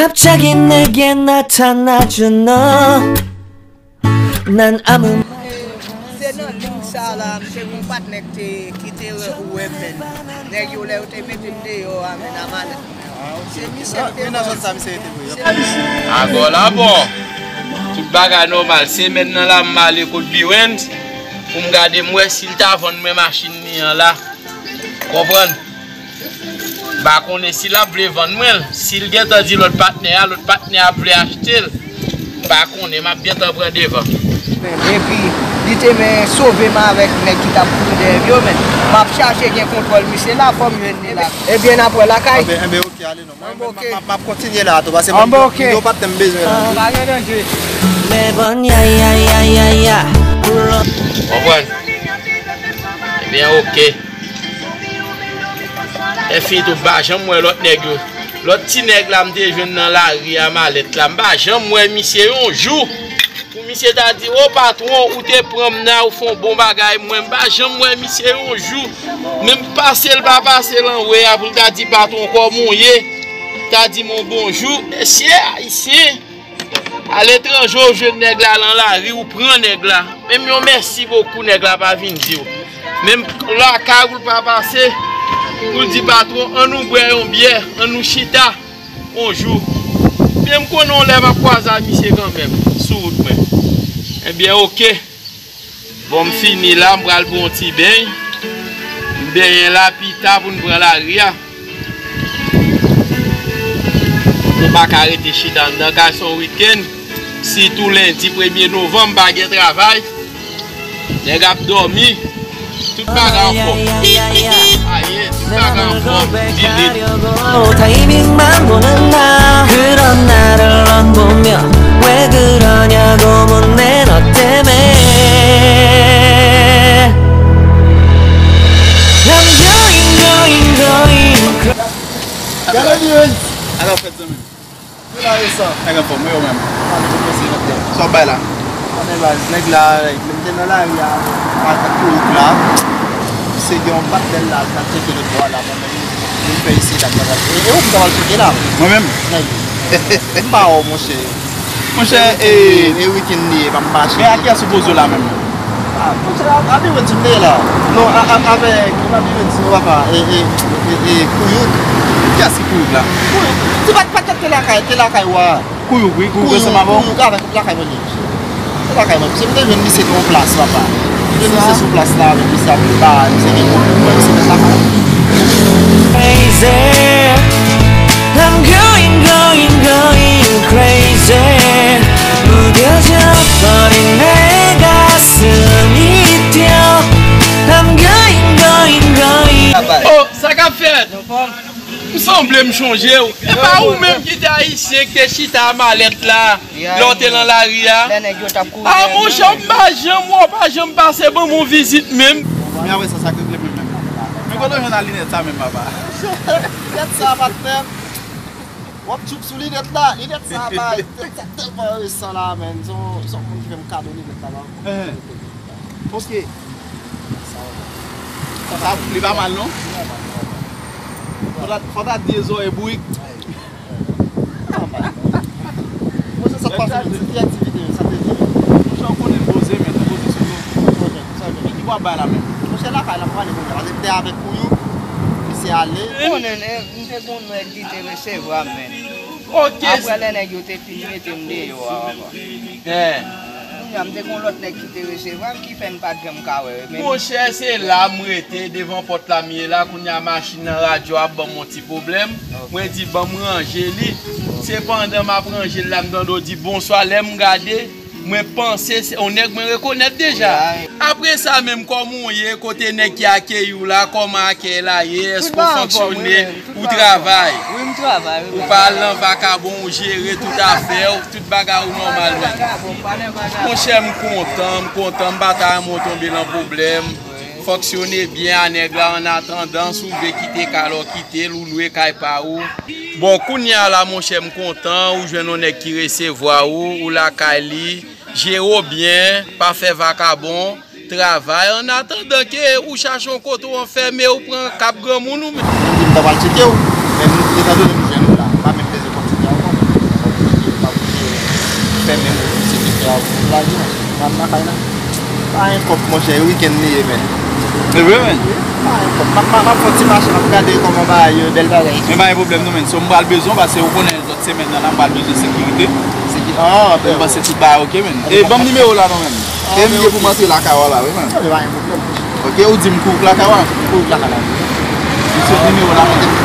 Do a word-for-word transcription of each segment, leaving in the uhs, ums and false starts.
갑자기 내게 나타나준 너. 난 아무 말. Se nan liy sa la, m te gen yon patnè ki te, ki te wè m, men nèg yo, lè yo te mete m deyò a, men nan malèt mwen an. Se misye ki te. Wi, nan zòn sa misye rete vre. Agò la bon. Tout bagay nòmal. Semèn nan la, m ale kot Biwens pou m gade, m wè si l ta vann mwen machin li an la. Konprann? M pa konnen si l ap vle vann mwen l. Si l gentan di lòt patnè a, lòt patnè a ap vle achte l. M pa konnen, m ap gentan pran devan. Epi, li te men sove m avèk nèg ki t ap kouri dèyè m yo, men m ap chache gen kontwòl misye la, fò m jwenn li la. Ebyen, n ap wè lakay. Enben, enben, oke, ale non. Mwen, mwen, m ap, m ap kontinye la tou, paske mwen, mwen gen yon patnè m bezwen la. Pa gen danje. 매번 야야야야야 불러. Konprann? Ebyen, oke. Enfi tou, m pa janm wè lòt nèg yo. Lòt ti nèg la m te jwenn nan lari a, malèt la, m pa janm wè misye yon jou. Pou misye ta di, "O patwon, ou te pran m nan, ou fè yon bon bagay." Mwen, m pa janm wè misye yon jou. Menm pase l pa pase l anwe a pou l ta di, "Patwon, kòman w ye?" Ta di m yon bonjou. Mesye ayisyen, aletranje, ou jwenn nèg la nan lari, ou pran nèg la. Menm yon mèsi bokou nèg la pa vin di w. Menm lakay ou l pa pase, pou l di, "Patwon, ann nou bwè yon byè, ann nou chita." Yon jou. Byen, m konnen yon lè m ap kwaze ak misye kanmenm sou wout mwen. Ebyen, oke. Bon, m fini la, m pral pran yon ti beny. M benyen la, pita pou n pran lari a. Nou pa ka rete chita anndan kay, se yon wikenn. Sitou lendi premye novanm, pa gen travay. Nèg ap dòmi. Tout bagay anfòm. Aye, tout bagay anfòm. Delete. 타이밍만 보는 나 그런 나를 넌 보며 왜 그러냐고 묻네 너 때문에 I'm going going going Gade Biwens. Ala fèt zanmi m. Yo la resan. Nèg anfòm, wi, ou menm. Sa w bay la? Konnen baz, nèg la, nèg, m te nan lari a, ak Kouyou la. Se gen yon patnè l la, l t ap tcheke lòt bò a la, mwen menm, m fè isi la, m t ap, e, e ou m t ap al tcheke la? Mwen menm? Nèg. M pa wè w, monchè. Monchè, e, e wikenn li ye, pa m mache. Men a kiyès ou poze w la menm? A, monchè, a, a Biwens m te ye la. Non, a, a, avèk, e pa Biwens non, papa, e, e, e, e, Kouyou. Kiyès ki Kouyou la? Kouyou. Se pa, pa tèt te lakay, te lakay wa. Kouyou, wi, Kouyou, Kouyou, ansanm avè w? Kouyou, avèk lakay mwen li ye, monchè. Se lakay mwen, se m te jwenn misye nan yon plas, papa. M jwenn misye sou plas la, avèk misye ap ba, misye gen pwoblèm, mwen, misye nan lakay. Crazy. I'm going, going, going crazy. 무뎌져 버린 내 가슴이 뛰어. I'm going, going, going. Oh, sa k ap fèt? M sanble m chonje w. E pa ou menm ki te ayisyen ki te chita a malèt la lè w te nan lari a? A, monchè, m pa janm wè w, pa janm pase ban m yon vizit menm. Men apre sa, sa k regle menm menm? Men kote w jwenn a linèt sa menm, papa? Linèt sa, patnè. W ap tchouk sou linèt la. Linèt sa, bay. Tèt sa tèlman resan la, menn. Se yon, se yon moun ki fè m kado linèt la, la. Enhen. Ok. Sa, sa, li pa mal, non? Fò ta, fò ta di e zòrèy bourik. Monchè, sa k pase menm? Se ki aktivite yo? Sa te di? Monchè, ou konnen poze, men, poze sou yo. Poze, sa yo. Ki w ap bay la, men? Monchè, lakay la, m prale kounye a. Paske m te avèk Kouyou, misye ale. Ou konnen, eh, m te gon nèg ki te resevwa m, men. Ok. Apre lè nèg yo te fin mete m deyò a, papa. Eh. Kounye a, m te gon lòt nèg ki te resevwa m, ki fè n pa t janm ka wè, men. Monchè, se la m rete, devan pòt la m ye la, kounye a machin nan radyo ap ban m yon ti pwoblèm. Ok. Mwen di, "Ban m ranje li." Ok. Sepandan m ap ranje l la, m tande w di, "Bonswa." Lè m gade, mwen panse se yon nèg mwen rekonèt deja. Wi. Apre sa menm, kòman w ye? Kote nèg ki akeyi w la? Kòman akèy la ye? Èske w fonksyone? Ou travay? Wi, m travay, wi. Ou pa al nan vakabon, ou jere tout afè w, tout bagay ou nòmal menm? Monchè, m kontan, m kontan, m pa ta renmen w tonbe nan pwoblèm. Fonksyone byen a nèg la, annatandan, si w vle kite kay la, w kite l, ou lwe kay pa ou. Bon, kounye a la, monchè, m kontan, ou jwenn yon nèg ki resevwa ou, ou lakay li, jere w byen, pa fè vakabon. Travay, annatandan ke ou chache yon kote w anfème, ou pran kap granmoun ou menm. Mwen di m ta pral tcheke w, men nou, etandone m jwenn ou la, m pa menm bezwen kontinye ankò. La dimanch, m ap lakay la. Pa gen kòb, monchè, e wikenn li ye, men. Se vre, men? Pa gen kòb. M ap, m ap, m ap fè yon ti mache, m ap gade kòman bagay yo, bèl bagay. Men pa gen pwoblèm, non, men. So, m pral bezwen w, paske ou konnen lòt semèn nan, la, m pral bezwen sekirite. Seki-, ah, ben. M panse tout bagay oke, men. E, ban m nimewo w la, non, men. Ah, e m gen pou m antre lakay w la, wi, men. Ok, pa gen pwoblèm. Ok, ou di m kou k lakay w la? Kou k lakay w la. Misye nimewo la, mete.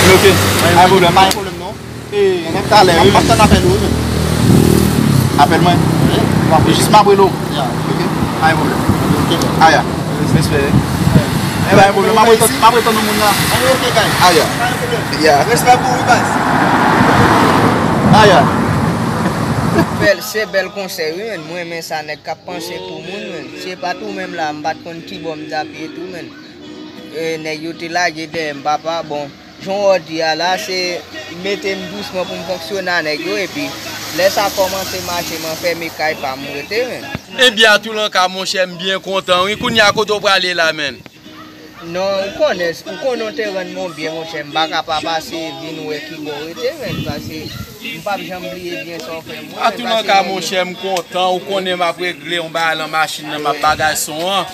Ok, pa gen pwoblèm, pa gen pwoblèm non. E, talè, wi, m ap tann apèl ou, wi. Apèl mwen? Wi. Jis m ap rele w. Ya. Ok, pa gen pwoblèm. Ok, bro. Aya. Respè. E, pa gen pwoblèm, m ap retann, m ap retann yon moun la. Aya. Ya. Respè pou ou, wi, baz. Aya. Bèl, se bèl konsèy, wi, men. Mwen renmen sa, nèg k ap panse pou moun, men. Se pa t ou menm la, m pa t konn kibò m t ap ye tou, men. E, nèg yo te lage dèyè m, papa, bon. Jan w di a la, se mete m dousman pou m fonksyone a nèg yo, epi lè sa kòmanse mache, m anfème kay pa m, m rete, men. Ebyen, atoulanka, monchè, m byen kontan, wi. Kounye a, kote w prale la, men? Non, ou konnen, ou konnen w te rann mwen byen, monchè, m pa ka pa pase vin wè kibò w rete, men, paske m p ap janm bliye byen sa w fè mwen, men. Atoulanka, monchè, m kontan, ou konnen m ap regle yon bagay lan machin nan, m ap bagay son an.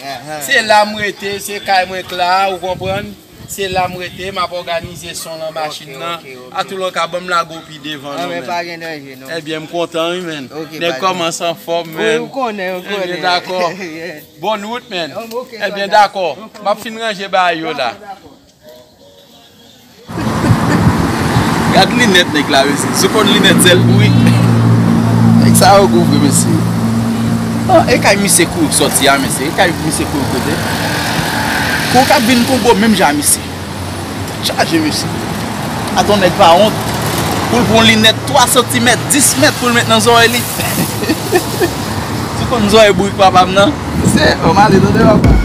Se la m rete, se kay mwen k la, ou konprann? Se la m rete, m ap òganize son lan machin nan. Atoulanka, ban m lage w pi devan non, men. Pa gen danje, non. Ebyen, m kontan, wi, men. Nèg kòmanse anfòm, men. Wi, ou konnen, ou konnen. Ebyen, dakò. Bòn wout, men. Ebyen, dakò. M ap fin ranje bagay yo la. Gad linèt nèg la, mesye. Sou konn linèt sèl bri. Nèg sa yo gou vre, mesye. Ah, e kay misye kou sòti a, mesye. E kay misye kou kote. Kou k ap vin kou gwo menm jan a misye. Tèt chaje, mesye. Aton nèg pa wont. Pou l pran linèt twa santimèt, dis mèt pou l met nan zòrèy li. Sou konn zòrèy bourik papa m nan. Se, o, m ale tande papa.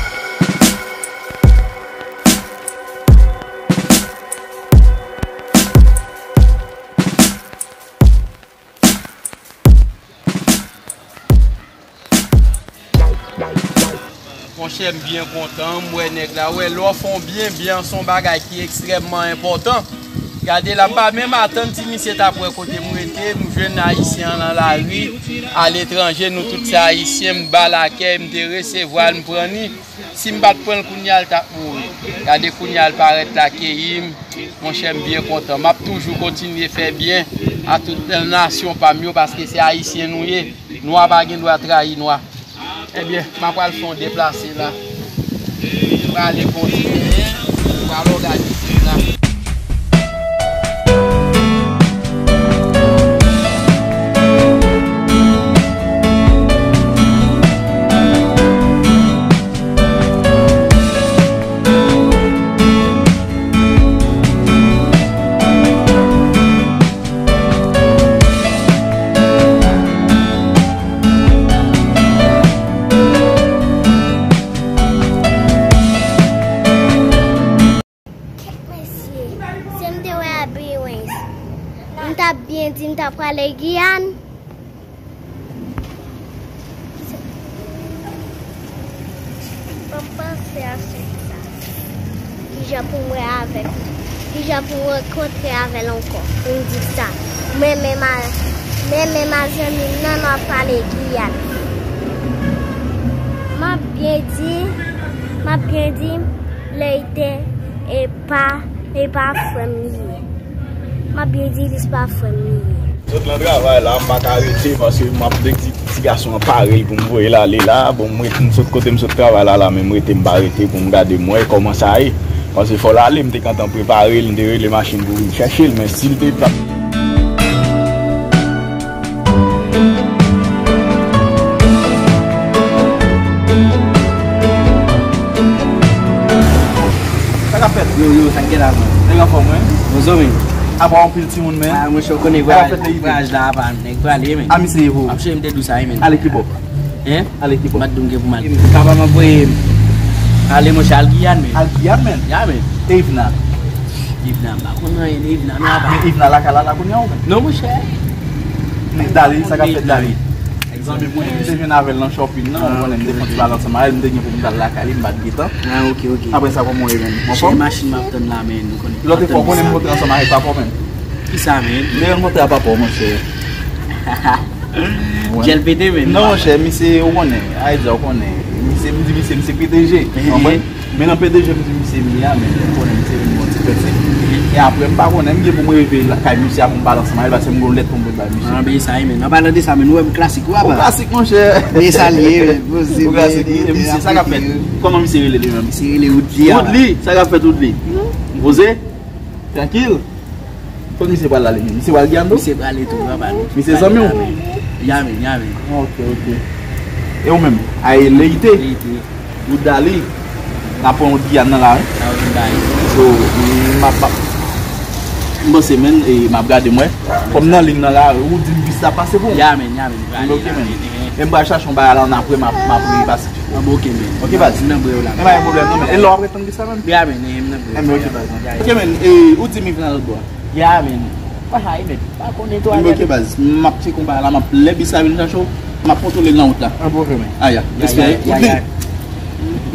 Monchè, m byen kontan, m wè nèg la. Wè, lè w fè yon byen, byen an se yon bagay ki ekstrèmman enpòtan. Gade la, m pa menm atann si misye t ap wè kote m rete, m jwenn Ayisyen an nan lari, aletranje, nou tout se Ayisyen, m ba l akèy, m te resevwa l, m pran li. Si m pa t pran l kounye a, l t ap mouri. Gade kounye a, l parèt la, akeyi m. Monchè, m byen kontan. M ap toujou kontinye fè byen a tout nasyon pa m yo, paske se Ayisyen nou ye. Nwa pa gen dwa trayi nwa. Ebyen, m ap pral fè yon deplase la. M prale kontinye, m pral òganize la. Kèt mesye, si m te wè Abirens, m t ap byen di m t ap prale Giyàn. M ap panse a sèk sa. Kijan pou m wè avèk li? Kijan pou m rankontre avè l ankò? Pou m di sa. Mwen menm a, mwen menm a zanmi m nan, n ap pale Giyàn. M ap byen di, m ap byen di, Leyden e pa, e pa frè m li ye. M ap byen di li se pa frè m li ye. Sot nan travay la, m pa ka rete paske m ap di ti, ti gason an pare l pou m voye l ale la. Bon, m ret, m sot kote m sot travay la, la, men m rete, m pa rete pou m gade, m wè kòman sa ye. Paske fò l ale, m te gentan prepare l, m te rele machin pou vin chèche l, men si l te pa Sa k ap fèt? Yo, yo, sa k gen la, man? Nèg anfòm, wi. Bonjou, men. Apa anpil timoun, men. Ah, monchè, ou konnen vwayaj la, apa nèg prale, men. A misye ye pou ou. Ap chèche m te dou sa, wi, men. Ale kibò? Hein? Ale kibò? M pa t di w m gen pou m ale. Papa m ap voye m ale, monchè, al Giyàn, men. Al Giyàn, men? Ya, men. E Ivna? Ivna, m pa konn anyen de Ivna, non, apa. Men Ivna lakay la, la kounye a, ou menm? Non, monchè. Men Dali, sa k ap fèt, Dali? Zanmi mwen, m te jwenn avè l nan shopping nan, ou konnen m te fè yon ti pale ansanm avè l, m te gen pou m t al lakay li, m pa t gen tan. Ah, ok, ok. Apre sa, kòman w ye, menm? Ou anfòm? Chè, machin m ap tann la, men, ou konnen. Lòt fwa, ou konnen m monte ansanm avèk papa w, menm. Kisa, men? M te renkontre a papa w, monchè. Jèl pete, men. Non, monchè, misye, ou konnen, Ayiti, ou konnen. Misye, m di misye, misye pete je, ou konprann? Men nan P D G m di misye m ye a, men ou konnen misye vin bon ti pèse. E apre, m pa konnen, m gen pou m rive lakay misye a pou m pale ansanm avè l, paske m gon lèt pou m voye bay misye. Ah, ben sa, men. An palan de sa, men, nou wè m klasik ou apa? Ou klasik, monchè. Men sa l ye, men. Ou klasik, wi. E misye, sa k ap fèt? Kòman misye rele li menm? Misye rele Woodly a. Woodly, sa k ap fèt, Woodly? Poze? Trankil? Kot misye pral ale menm? Misye pral Giyàn tou? Misye prale tou, papa nou. Misye zanmi w? Ya men, ya men. Ok, ok. E ou menm? Ay, Leyite? Leyite. Ou Dali? N ap pran wout Giyàn nan la, wi. Sa ou vin bay. So, m ap, m ap, m panse, men, e m ap gade, mwen. Kòm nan liy nan la, ou di m bis la pase pou ou. Ya men, ya men, prale. Ok, la, men. Men, men. E m pral chache yon bagay la, ann apre, m ap, m ap repase. Ah, bon, ok, men. Ok, baz. M nan bre w la. Men pa gen pwoblèm, non, men. E lè w ap retann bis la, menm? Ya, men, men, m nan bre w. Ok, men. E, ou di m vin al bò a? Ya, men. Pa hay, men. Pa konnen tou. Ok, baz. M ap tcheke yon bagay la, m ap, lè bis la vin chache w, m ap kontwole l nan wout la. Ah, bon, ok, men. Ah, ya. Respè, Woodly.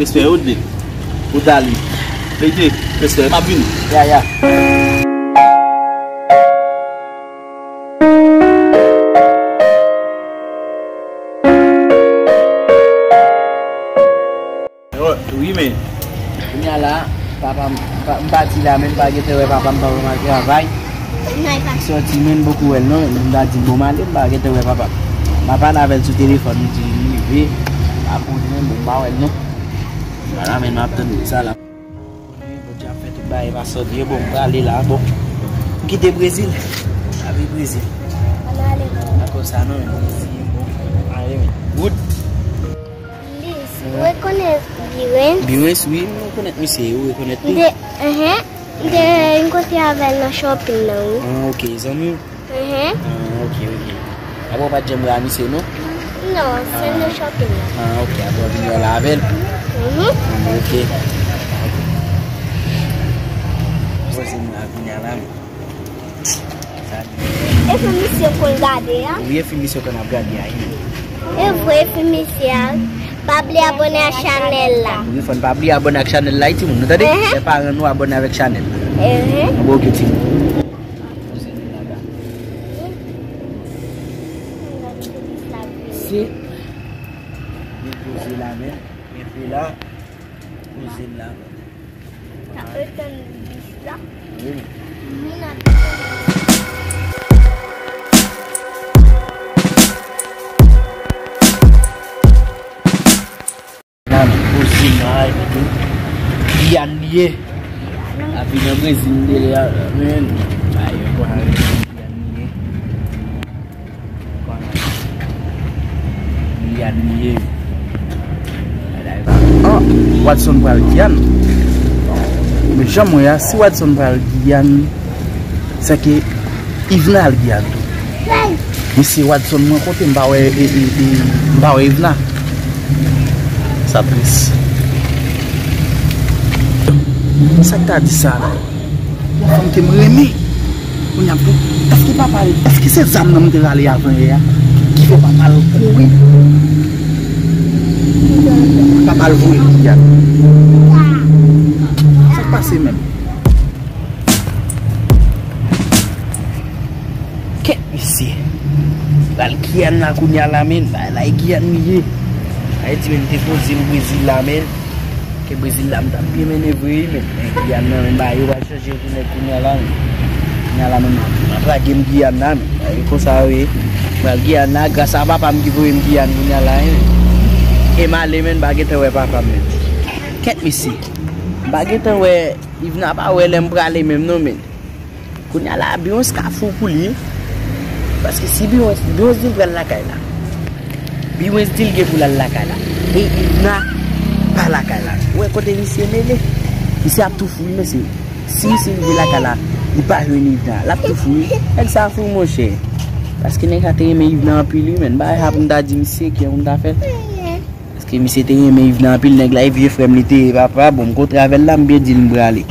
Respè, Woodly. Ou Dali. Leyite, respè. M ap vini. Ya, ya. Wi, men. Kounye a la, papa m, pa, m pati la, men m pa gentan wè papa m, papa m al travay. Li sòti, men m poko wè l non. M ta di, bon, m ale, m pa gentan wè papa m. M ap pale avè l sou telefòn, li di li rive. M pa konnen, men bon, m pa wè l non. Vwala, men m ap tann sa la. Bondye ap fè tout bagay pa sòt vre, bon, m prale la, bon. M kite Brezil. Avi Brezil. Dakò, sa non, men Brezil, bon. Ale, men. Wood. Lis, ou rekonèt Biwens? Biwens, wi, m rekonèt misye, ou rekonèt li? M te, enhen, m te rankontre avè l nan shopping nan, wi. Ah, ok, zanmi w? Enhen. Ah, ok, ok. Apa w pa t janm wè a misye, non? Non, se nan shopping nan. Ah, ok, apa w vin wè la avè l? Mhm. Ah, ok. Voisin mwen ap vini a la, men. E fim misye konn gade a? Wi, e fim misye konn ap gade a, wi. E vre, e fim misye a. Pa bliye abòne ak chanèl la. Wi, fò n pa bliye abòne ak chanèl la, wi, timoun. Nou tande? Ehe. Fè paran nou abòne avèk chanèl la. Ehe. Bon, ok, timoun. Se. Poze la, men. Kenbe la. Poze la. N ap etann bis la. Wi. Moun ap etann. Nan poze la, epi Giyàn li ye. Avi nan Brezil m te ye a, men. Ay, yo konn ale Giyàn li ye. Giyàn li ye. Ah, Wadson pral Giyàn. Men jan m wè a, si Wadson pral Giyàn, sèke Yvna al Giyàn tou. Men se Wadson mwen kote m pa wè, e, e, e, m pa wè Yvna. Sa tris. Sa k ta di sa la? Yon fanm ke m renmen. Kounye a, pou, èske papa l, èske se zam nan m te rale avan yè a ki fè papa l kouri? Papa l voye l Giyàn. Sa k pase menm? Kèt mesye. Pral Giyàn la kounye a la, men. Bagay la, e Giyàn li ye. Ayiti, men, m te poze m Brezil la, men. Ke Brezil la, m t ap byen mennen vre, wi, men. Men Giyàn nan, men, bagay yo pral chanje tou nèt kounye a la, men. Kounye a la, men, m ap, m ap lage m Giyàn la, men. Bagay konsa yo ye. M pral Giyàn la, gras a papa m ki voye m Giyàn kounye a la, wi, men. E m ale, men, m pa gentan wè papa m, men. Kèt mesye. M pa gentan wè Yvna pa wè lè m prale menm non, men. Kounye a la, Beyoncé ka fou pou li. Paske si Beyoncé, Beyoncé di l pral lakay la. Beyoncé di l gen pou l al lakay la. E Yvna pa lakay la. Ou wè kote misye mele? Misye ap tou fou, wi, mesye. Si misye rive lakay la, li pa jwenn Yvna, l ap tou fou, wi. Nèg sa fou, monchè. Paske nèg sa te renmen Yvna anpil, wi, men. Bagay sa pou m ta di misye, kiyè pou m ta fè l? Paske misye te renmen Yvna anpil, nèg la, e vye frè m li te ye, papa, bon, m kontre avè l la, m byen di l m prale.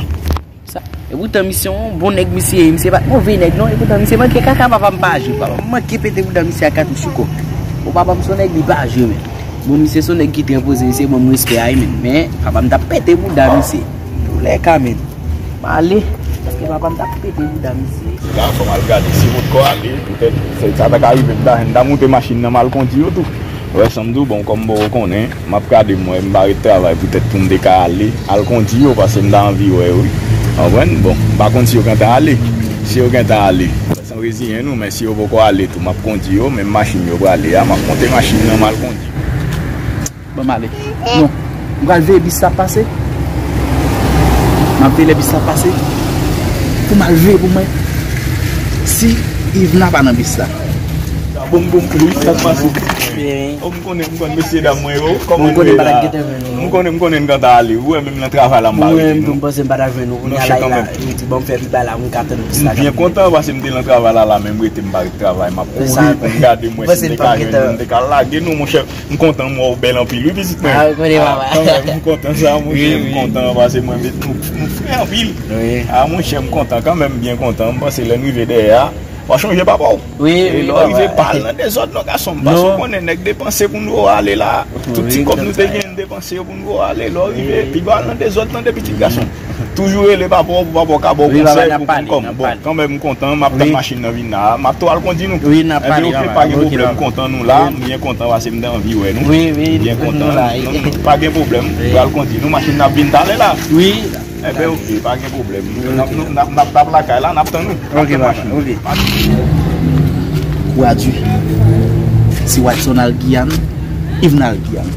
Sa, e poutan misye yon bon nèg misye ye, misye pa t move nèg non, e poutan misye manke kaka, papa m pa jwe, papa m manke pete bouda misye ak katouch chiko. Bon, papa m se yon nèg li pa jwe, men. Bon, misye se yon nèg ki trè poze, misye ban m respè a, men. Men, papa m t ap pete bouda misye. Toulèka, men. M ale, paske papa m t ap pete bouda misye. La, fò m al gade si m potko ale, poutèt, se sa ta ka rive, m ta, m ta moute machin nan, m al kondi yo tou. Wè, sa m di w, bon, kòm m poko konnen, m ap gade m wè, m pa ret travay poutèt pou m te ka ale, al kondi yo, paske m ta anvi wè yo, wi. Konprann? Bon, m pa konn si yo gentan ale. Si yo gentan ale. San reziyen nou, men si yo poko ale tou, m ap kondi yo, menm machin yo prale a, m ap monte machin nan, m al kondi. Ban m ale. Non. M pral veye bis la pase. M ap veye lè bis la pase. Pou m al veye pou mwen. Si Yvna pa nan bis la. Boum, boum, wi, sa k pase? Byen. Oh, m konnen, m konn mesye dam mwen yo. Kòman nou ye la? M konnen, m konnen n gentan ale. Ou wè, menm nan travay la, m pa rete, non. Mwen menm tou, m panse m pa ta jwenn ou. Kounye a la, la, li di, bon, m fè pi bay la, m ka tann bis la. M byen kontan, paske m te nan travay la, la, men m rete, m pa ret travay, m ap kouri pou m gade, m wè si m te ka jwenn, m te ka lage nou, monchè. M kontan, m wè w bèl anpil, wi, pitit mwen. Ah, kanmenm, m kontan sa, monchè, m kontan, paske mwen, nou, nou fre anpil. Ah, monchè, m kontan kanmenm, m byen kontan, m panse lè n rive dèyè a, w a chonje papa w. Wi, wi, lè w rive, pa al nan dezòd non, gason m, paske w konnen nèg depanse pou nou ale la. Tout ti kòb nou te gen, n depanse yo pou nou ale. Lè w rive, piga w al nan dezòd, tande, pitit gason. Toujou rele papa w pou papa w ka ba w konsèy pou konn kòb. Bon, kanmenm, m kontan, m ap tann machin nan vin la, m ap tou al kondi nou. Wi, n ap pale, papa. Ebyen, oke, pa gen pwoblèm, m kontan nou la, m byen kontan, paske m te anvi wè nou. Wi, wi, m byen kontan, nou la, nou, pa gen pwoblèm, m pral kondi nou, machin nan ap vin talè la. Wi. Ebyen, oke, pa gen pwoblèm. N ap, n ap, n ap, n ap lakay la, n ap tann ou. N ap tann machin. Ok, papa, ok. Ou a di, si Watson al Giyàn, Yvna al Giyàn.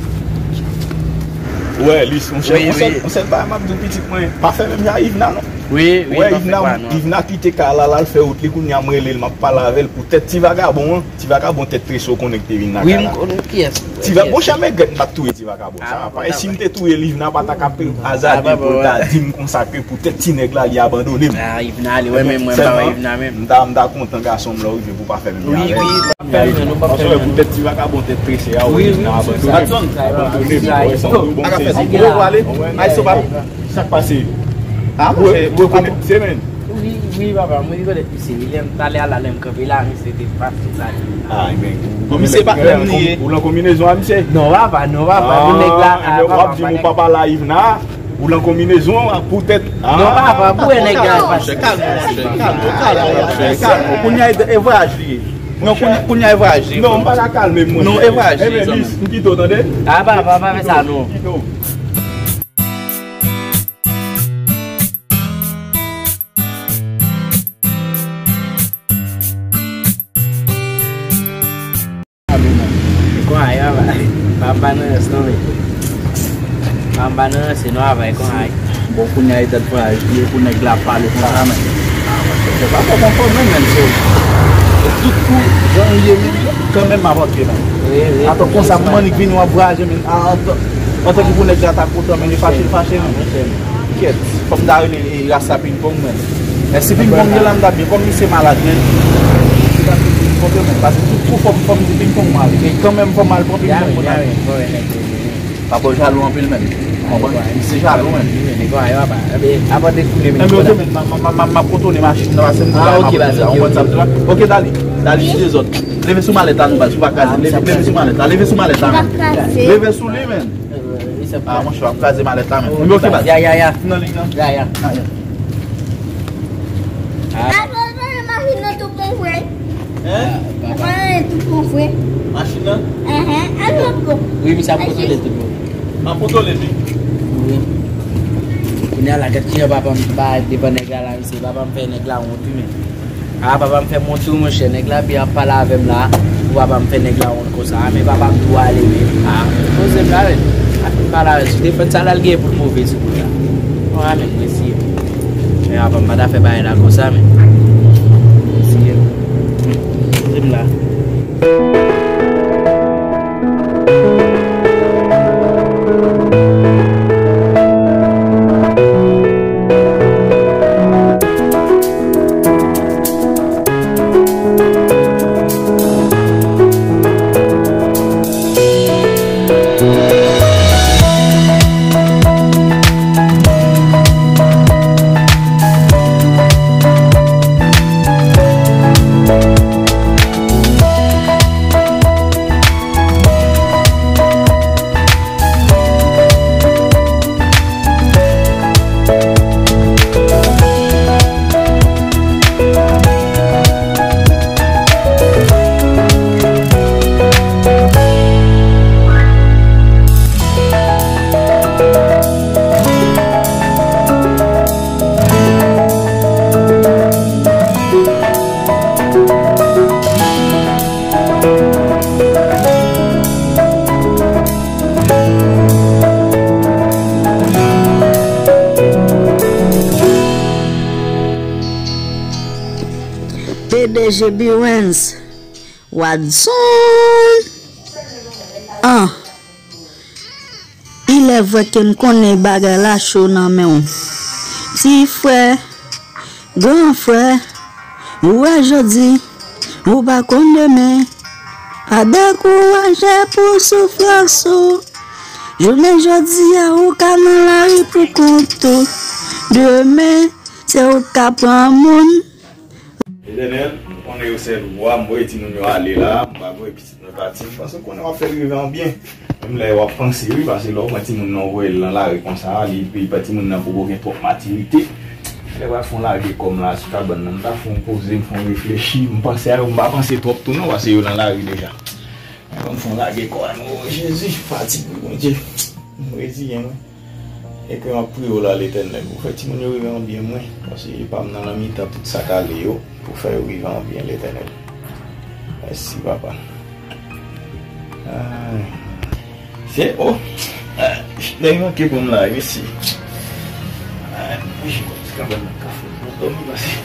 Wè, Lis, monchè, yon sèl, yon sèl bagay m ap di w, pitit mwen, pa fè menm jan Yvna, non. Wi, wi, wè, Yvna, Yvna kite kay la, l al fè wout li, kounye a m rele l, m ap pale avè l, poutèt ti vagabon an. Ti vagabon tèt trese w konnen k te vin lakay la. Wi, m konnen kiyès. Ti va-, monchè, men Grèt m pa t touye ti vagabon sa. Paske si m te touye l, Yvna pa ta ka pe azade pou l ta di m konsa ke poutèt ti nèg la li abandone m. Ah, Yvna ale, wè, men mwen pa wè Yvna menm. M ta, m ta kontan gason m lè w rive pou w pa fè menm jan avè l. Wi, wi, pa fè menm jan, nou pa fè menm jan. Poutèt ti vagabon tèt trese a, wi, Yvna abandone m. Abandone m. Wè, sa m di w, bon sezi. Ou ale? Ay, so pa. Sa k pase? Ah, monchè, ou rekonèt misye, men. Wi, wi, papa, mwen rekonèt misye. Wi, lè m talè a la, lè m kanpe la, misye te pase sa. Ah, men. Bon, misye pa menm li ye. Ou lan konbinezon a misye? Non, papa, non, papa, nou nèg la, ah, papa, w ap di m ou pa pale a Yvna, ou lan konbinezon a, poutèt. Non, papa, pou wè nèg la, papa. Kalm, monchè, kalm, kalm, monchè, kalm. Kounye a, e vwayaj li ye. Non, kounye, kounye a, e vwayaj li ye. Non, m pa ka kalme m, monchè. Non, e vwayaj li ye, zanmi. Lis, m kite w, tande? Ah, papa, pa fè sa, non. M kite w. Konsa, papa. Papa nan rans non, men. Papa nan rans, se nou avay konsa. Bon, kounye a, e dat vwayaj li ye pou nèg la pale konsa, men. Se pa fò konprann, men, men, se tout kou, jan ou ye, men, kanmenm, m ap antre, men. Wi, wi. Atò, konsa, m annik vini, w ap vwayaje, men. Antanke pou nèg la ta kontan, men, li fache, li fache, men. Kèt, fò m ta rele, e, ras la pingpong, men. Men si pingpong gen la, m ta byen, kòm misye malad, men. Misye pa pingpong, men. Paske tout kou fò m, fò m di pingpong m ale. Men kanmenm, fò m al pran pingpong mwen nan men. Pa bò jalou anpil, men. Konprann? Misye jalou, men. Nèg yo, yo, apa, apa, dekoule, men. Enben, oke, men, m ap kontwole machin nan, paske m di la, m ap di la. Ou konn sa m di la? Oke, Dali. Dali, jis dezòd. Leve sou malèt la, non, baz, ou pa kraze. Leve, leve sou malèt la, leve sou malèt la, men. Leve sou li, men. Ah, monchè, w ap kraze malèt la, men. Enben, oke, baz. Ya, ya, ya. Nan liy nan. Ya, ya. Ah, ya. Apa, machin nan tou bon vre. Hein? Apa, tout bon vre. Machin nan? Enhen, al lòt bò. Wi, misye ap kontwole tout bon. M ap kontwole li. Wi. Kounye a la, gad kijan papa m pa devan nèg la, la, misye. Papa m fè nèg la wont, wi, men. Ah, papa m fè m wont wi, monchè. Nèg la byen ap pale avè m la. Pou papa m fè nèg la wont konsa. Ah, men papa m tou ale, men. Ah, poze m la, men. Ap fin pale avè l. Si w te fè sa, l al gen pou l move sou moun la. Bon, ah, men, mesye. Men papa m pa ta fè bagay la konsa, men. Mesye. Poze m la. J B Wens, Watson. An, il est vrai ke m konnen bagay la cho nan men w. Ti frè, gran frè, ou wè jodi, ou pa konn demen. Pa dekouraje pou soufrans ou. Jounen jodi a, ou ka nan lari pou kont ou. Demen, se ou k ka pran moun. Etènèl, m konnen yo sèl ou a, m voye timoun yo ale la, m pa voye pitit mwen pati, m panse w konnen w ap fè l rive an byen. Menm lè w ap panse, wi, paske lè w pran timoun nan, w voye l nan lari konsa, li, li pa timoun nan poko gen twòp matirite. Lè w ap fè yon lage kò m la sou kabann nan, m ta fè yon poze, m fè yon reflechi, m panse a yo, m pa panse twòp tou non, paske yo nan lari deja. Ban m fè yon lage kò a non, Jezi, fatig wi, Bondye. M reziyen mwen. E ke m ap priye w la, Letènèl, pou fè timoun yo rive an byen mwen, paske pa m nan nan mitan tout sa k ale yo, pou fè yo rive an byen, Letènèl. Mèsi, papa. Ay. Se, o, ay, nèg manke pran m la, mesye. Ay, mwen jis konn ti kabann nan ka fè m dòmi, paske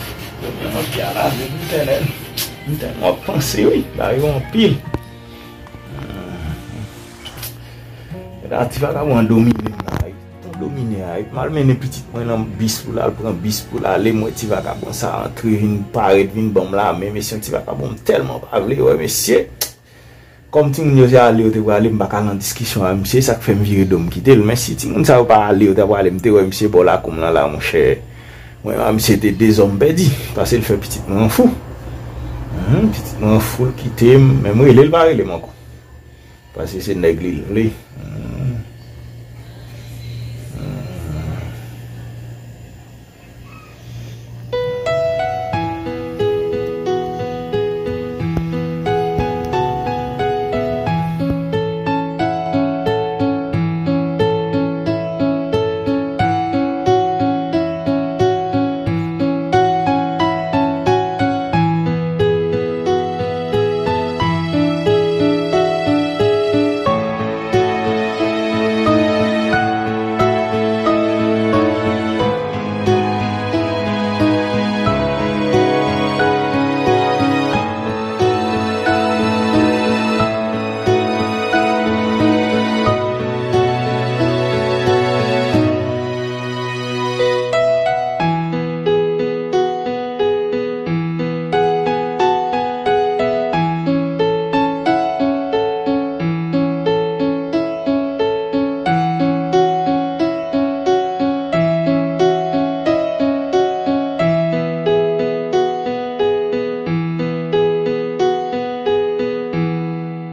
dòmi an manke a lave m, Letènèl. M tèlman panse, wi, bagay yo anpil. Gade ti vagabon an domine m la, wi. Tan domine a, wi. M al mennen pitit mwen nan bis pou l al pran bis pou l ale, m wè ti vagabon sa antre, vin parèt, vin ban m lamen, mesye, yon ti vagabon m tèlman pa vle wè, mesye. Kòm timoun yo se ale yo te prale, m pa ka nan diskisyon ak misye, sa k fè m vire do m kite l. Men si timoun sa yo pa ale yo te prale, m te wè misye bò lakou m nan la, monchè. Mwen, a, misye te dezòm pèdi, paske l fè pitit mwen an fou. Mhm, pitit mwen an fou, l kite m, men m rele l pa rele m ankò. Paske se nèg li l vle. Mhm. Mhm.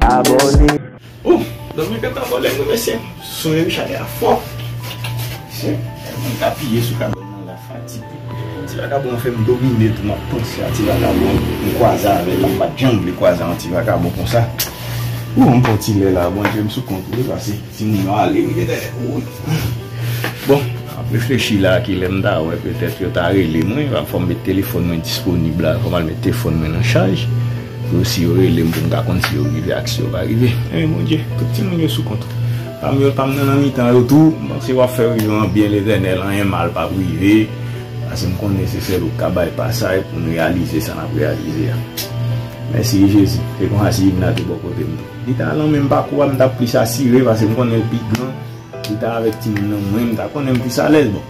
Abòne. Oh, dòmi gentan vòlè m wi mesye. Sonje wi chalè a fò. Mesye, tèlman m t apiye sou kabann nan la, fatig. Ti vagabon an fè m domine tou, m ap panse a ti vagabon an. M kwaze avè l, m pa t janm vle kwaze a yon ti vagabon konsa. Ou, m pran ti lè la, Bondye m sou kont ou wi, pase timoun yo ale wi, gentan, wi. Bon, m ap reflechi la, kilè m ta wè, petèt yo ta rele mwen, fò m met telefòn mwen disponib la, fò m al met telefòn mwen nan chaj. Pou si yo rele m pou m ka konn si yo rive ak si yo pa rive. Men Bondye, tout timoun yo sou kont ou. Pa m yo, pa m nan nan mitan yo tou, m panse w ap fè yo rive an byen, Letènèl, anyen mal p ap rive. Paske m konnen se sèl ou k ka bay pasaj pou n reyalize sa n ap reyalize a. Mèsi Jezi, se konsa si Yvna te bò kote m tou. Li ta nan menm pakou a, m t ap plis asire, paske m konnen l pi gran. Li ta avèk timoun nan, mwen, m ta konnen m plis alèz, bon.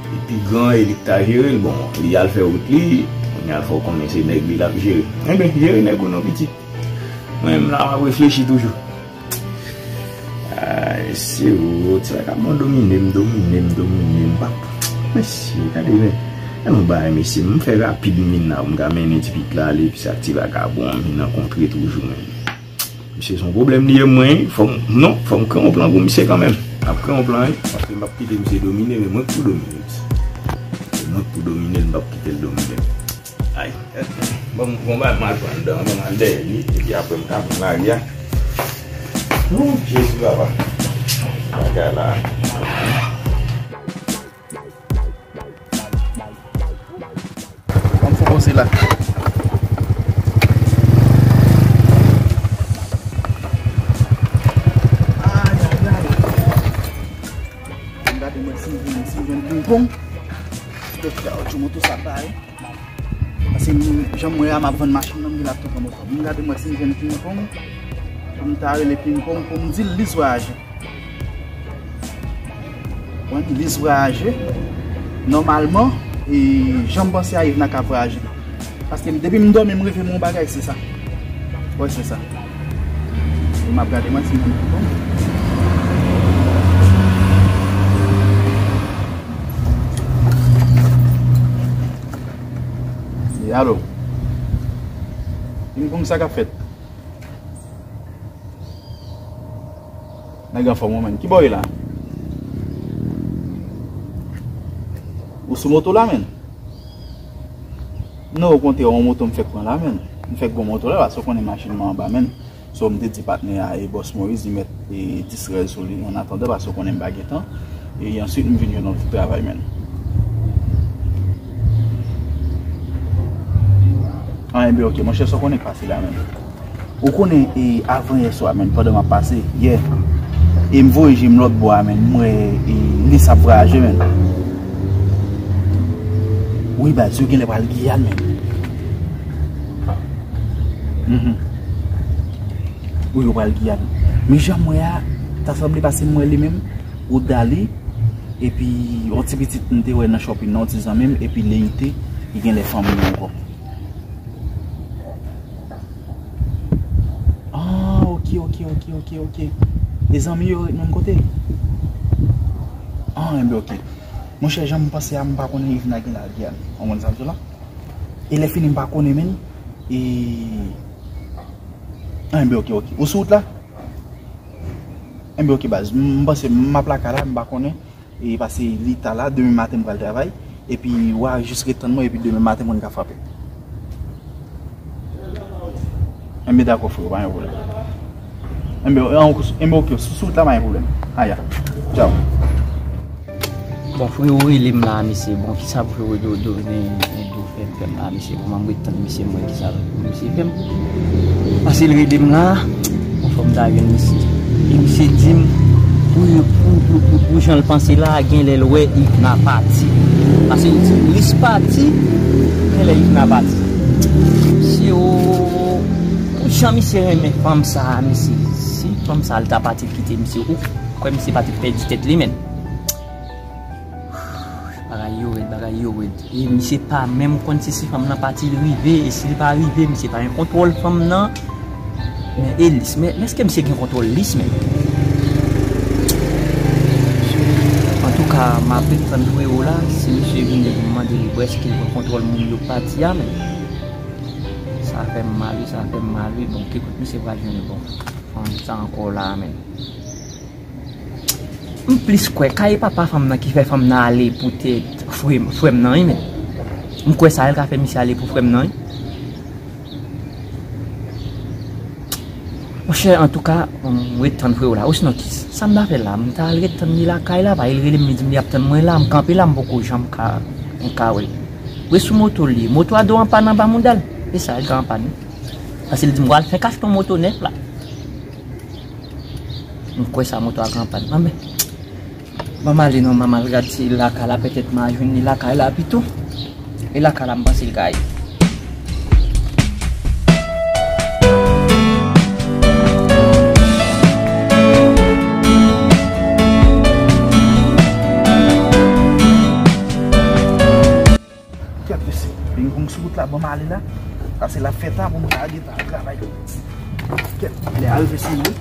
Li pi gran e li k ta jere l, bon, li al fè wout li, kounye a l fè w konnen se nèg li l ap jere. Enben, jere nèg ou non, pitit. Mwen menm la, m ap reflechi toujou. Ay, mesye, o, ti vagabon domine m, domine m, domine m, pap. Mesye, gade, men. Gade yon bagay, mesye, m fè rapid, m vin la, pou m ka mennen ti pitit la ale, epi sa ti vagabon an, m vin rankontre toujou, men. Misye se yon pwoblèm li ye, mwen, fò m, non, fò m kreye yon plan pou misye kanmenm. M ap kreye yon plan, wi, paske m p ap kite misye domine, men mwen k pou domine misye. Se mwen k pou domine l, m p ap kite l domine m. Ay, bon, bon, ba, m al pran anndan, bon, m al dèyè li, epi apre m ka pran lari a. Oh, Jezi, papa. Bagay la. Ban m fè yon poze la. Ay, ay, ay. Ban m gade mwen si m jwenn, si m jwenn pingpong. Doktè Odjo montre sa bay. Si m, jan m wè a, m ap vann machin nan, m gen la tou pran moto. M gade m wè si m jwenn Ping Pong, pou m ta rele Ping Pong, pou m di l lis vwayaje. Konprann? Lis vwayaje. Nòmalman, e, jan m panse a, Yvna ka vwayaje. Paske m, depi m dòmi, m reve m wè yon bagay, se sa. Wè, se sa. E m ap gade mwen si m jwenn Ping Pong. E alo. Ping Pong, sa k ap fèt? Nèg anfòm ou menm. Ki bò w ye la? Ou sou moto la menm? Non, okontrè, yon moto m fèk pran la menm. M fèk gon moto la, paske w konnen machin mwen anba menm. So, m te di patnè a, e, Bòs Moyiz, li mèt, e, distrè l sou li, an atandan, paske w konnen m pa gen tan. E answit, m vin jwenn yon travay menm. An, enben, oke, monchè, sa w konnen k pase la menm. Ou konnen, e, avan yè swa, menm, pandan m ap pase, yè, e m voye je m lòt bò a, menm, m wè, e, lis ap vwayaje, menm. Wi, baz, yo genlè pral Giyàn, menm. Mhm. Wi, yo pral Giyàn. Men jan m wè a, ta sanble pase m wè li menm, Wood Dali, epi yon ti pitit m te wè nan shopping nan, yon ti zanmi m, epi Leite, ki genlè fanmi l ankò. Ah, ok, ok, ok, ok, ok. E zanmi yo ret menm kote? Ah, enben, ok. Monchè, jan m panse a, m pa konnen Yvna genlè al Giyàn. Ou konprann sa m di w la? E lè fini, m pa konnen, menm. E, ah, enben, ok, ok. Ou sou wout la? Enben, ok, baz. M, m panse m ap lakay la, m pa konnen. E pase li ta la, demen maten m pral travay. Epi w a jis ret tann mwen, epi demen maten mwen ka frape. Enben dakò freo, pa gen pwoblèm. Enben, an, enben ok, sou, sou wout la pa gen pwoblèm. Aya, tchaw. Bon, freo rele m la, mesye. Bon, kisa freo do, do, do, do fè m, fè m la, mesye? Kòman m ret tann misye, m wè kisa misye fè m. Pase l rele m la, bon, fò m ta jwenn misye. E misye di m, pou, pou, pou, pou, pou jan l panse la, genlè l wè Yvna pati. Pase l di m, lis pati, genlè Yvna pati. Misye, o, pou jan misye renmen fanm sa a, mesye. Si fanm sa a, l ta pati, l kite misye, ou kwè misye pa t pèdi tèt li, menm? Bagay yo rèd, bagay yo rèd. E misye pa menm konn si, si fanm nan pati l rive, e si l pa rive, misye pa gen kontwòl fanm nan. Men e lis, men, men èske misye gen kontwòl lis menm? Antouka, m ap ret tann freo la, si misye vini pou m mande li pou èske l pran kontwòl moun yo pati a menm. Sa fè m mal wi, sa fè m mal wi. Bon, ki kote misye pral jwenn bon fanm sa ankò la menm? M plis kwè kay papa fanm nan ki fè fanm nan ale poutèt frè m, frè m nan wi, men. M kwè sa, l ka fè misye ale pou frè m nan wi. Monchè, antouka, m ret tann freo la. Osinon, kisa m ta fè la? M ta al ret tann li lakay la, paske l rele m, li di m li ap tann mwen la, m kanpe la, m poko janm ka, m ka wè l. Wi, sou moto l ye. Moto a dwe anpàn anba mouda l. E sa, l ka anpàn wi. Paske l di m pral fèk achte yon moto nèf la. M kwè sa moto a ka anpàn. Anben, ban m ale non, ban m al gad si lakay la, petèt m a jwenn li lakay la pito. E lakay la, m panse l ka ye. Kèt mesye, Ping Pong sou wout la, ban m ale la. Pase l ap fè ta pou m ta gentan al travay. Kèt, lè a rive sou nou.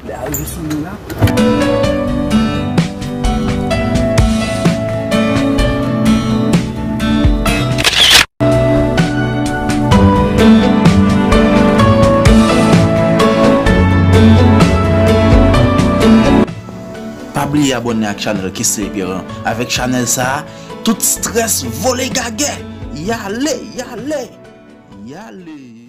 Lè a rive sou nou la. Pa bliye abòne ak chanèl Kesly Pierre an. Avèk chanèl sa a, tout strès vole gagè. Y ale, y ale, y ale.